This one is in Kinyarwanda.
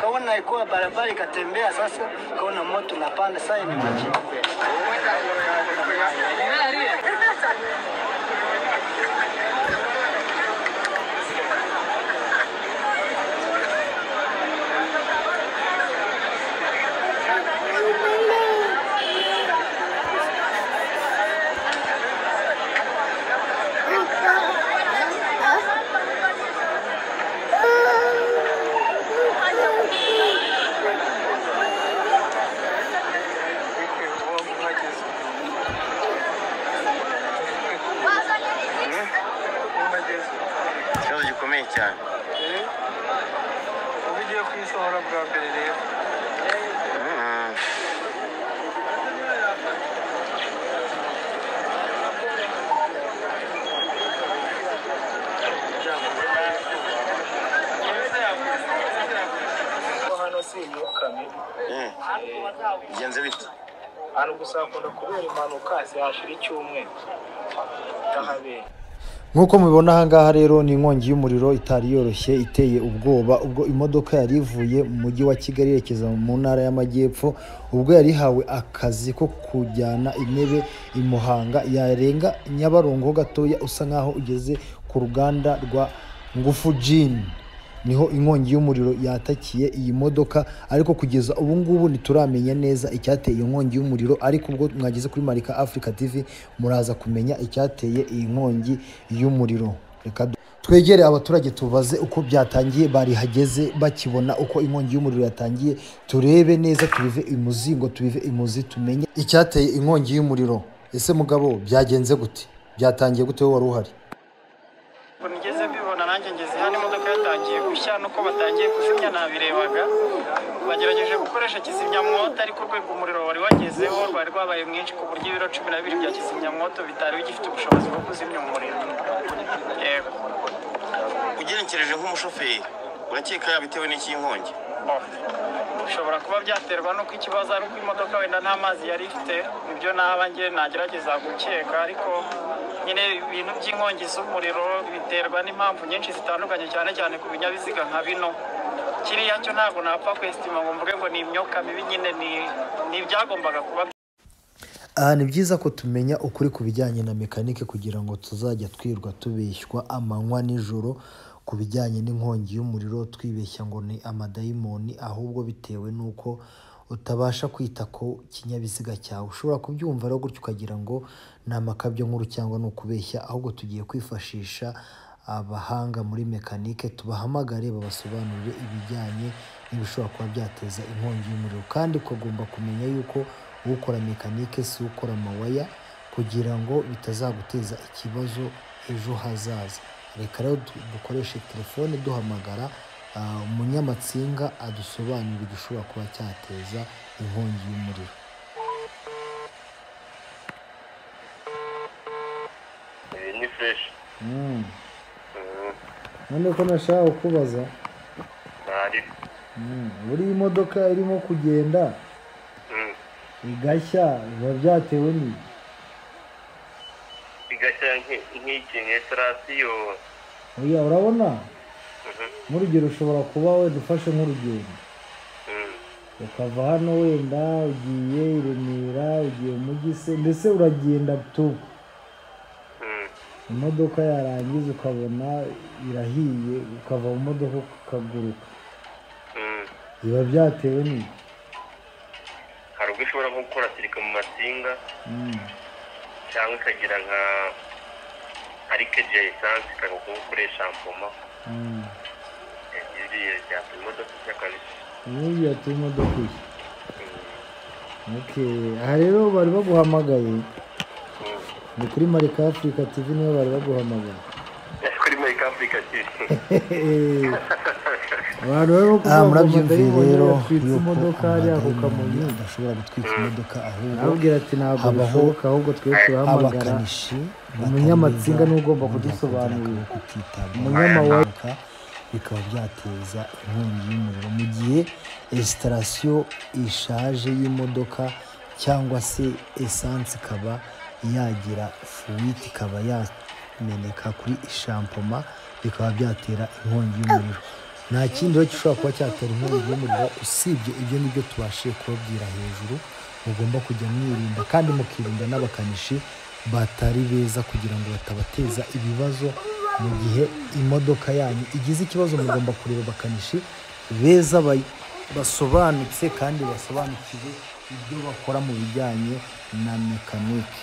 Kaona ikuwa barabara ikatembea, sasa kaona moto unapanda, sasa ni majivu. Ikibazo gikomeye cyane. Ubu ugiye kuyisohora bwa mbere rero. Hano si imyuka mibi. Bigenze bite? Hano gusa hakunda kubera impanuka zihashira icyumweru itahabera. Nk'uko mubibona aha ngaha rero ni inkongi y'umuriro itari yoroshye, iteye ubwoba, ubwo imodoka yari ivuye mu mujyi wa Kigali yerekeza mu ntara y'Amajyepfo, ubwo yari ihawe akazi ko kujyana intebe i Muhanga, yarenga Nyabarongo gatoya usa nkaho ugeze ku ruganda rwa Ngufu Gin, niho inkongi y'umuriro yatakiye iyi modoka. Ariko kugeza ubu ngubu ntituramenya neza icyateye iyo nkongi y'umuriro, ariko ubwo mwageze kuri Marika Africa TV muraza kumenya icyateye iyi nkongi y'umuriro. Reka twegere abaturage tubaze uko byatangiye, barihageze bakibona uko inkongi y'umuriro yatangiye, turebe neza, tubive imuzingo, tubive imuzi, tumenye icyateye inkongi y'umuriro. Ese mugabo byagenze gute? Byatangiye gute wowe wari uhari? Nigeze mbibona nanjye ngeze hano imodoka yatangiye gushya, nuko batangiye kuzimya nabirebaga, bagerageje gukoresha kizimyamwoto ariko urwego umuriro wari wagezeho rwari rwabaye mwinshi ku buryo ibiro 12 bya kizimyamwoto bitari bigifite ubushobozi bwo kuzimya umuriro. Yego. Ugenekereje nk'umushoferi urakeka yabitewe n'iki inkongi? Bishobora kuba byaterwa nuko ikibazo ari uko imodoka wenda nta mazi yari ifite, nibyo naba njye nagerageza gukeka, ariko nyine ibintu by'inkongi z'umuriro biterwa n'impamvu nyinshi zitandukanye, cyane cyane ku binyabiziga nka bino. Kiriya cyo ntabwo napfa kwesitima ngo mvuge ngo ni imyuka mibi, nyine ni ibyagombaga kuba. Aha ni byiza ko tumenya ukuri ku bijyanye na mekanike kugira ngo tuzajya twirwa tubeshywa amanywa nijoro ku bijyanye n'inkongi y'umuriro, twibeshya ngo ni amadayimoni, ahubwo bitewe n'uko utabasha kwita ku kinyabiziga cyawe. Ushobora kubyumva rero gutyo ukagira ngo ni amakabyo nkuru cyangwa ni ukubeshya, ahubwo tugiye kwifashisha abahanga muri mekanike tubahamagare babasobanurire ibijyanye n'ibishobora kuba byateza inkongi y'umuriro. Kandi ukagomba kumenya yuko ukora mekanike si ukora amawaya, kugira ngo bitazaguteza ikibazo ejo hazaza. Reka rero dukoreshe telefone duhamagara umunyamatsinga adusobanurira igishobora kuba cyateza inkongi y'umuriro. Ni fresh. None ko nashaka kubaza, buri imodoka irimo kugenda igashya biba byatewe n'iki? Igashya nk'iki nk'esitasiyo. Oya, urabona nk'urugero ushobora kuba wenda ufashe nk'urugendo ukava hano wenda ugiye i Remera, ugiye mu mujyi se, mbese uragenda tu, imodoka yarangiza ukabona irahiye, ukava mu modoka ukaguruka, biba byatewe n'iki? Hari ubwo ishobora nko gukora sirika mu masinga, cyangwa ikagira nka arikeji ya esanse ikanga gukoresha ampoma. Iriya byatuma imodoka ishya kabisa. Ibi byatuma imodoka ishya. Okay, aha rero bari baguhamagaye ni kuri Marika Africa TV, niyo bari baguhamagaye. Kuri Marika Africa TV. Abantu barimo kuvuga ngo murabyumviye rero yuko amadayimoni adashobora gutwika imodoka, ahubwo arabwira ati ntabwo bishoboka, ahubwo twe turahamagara abakanishi umunyamatsinga niwe ugomba kudusobanurira, umunyamawaka, bikaba byateza inkongi y'umuriro mu gihe esitarasiyo ishaje y'imodoka cyangwa se esanse ikaba yagira fuwiti ikaba yameneka kuri shampoma, bikaba byatera inkongi y'umuriro. Nta kindi rero gishobora kuba cyatera inkongi y'umuriro usibye ibyo ngibyo tubashije kubabwira hejuru. Mugomba kujya mwirinda kandi mukirinda n'abakanishi batari beza kugira ngo batabateza ibibazo mu gihe imodoka yanyu igize ikibazo. Mugomba kureba abakanishi beza basobanutse kandi basobanukiwe ibyo bakora mu bijyanye na mekanike.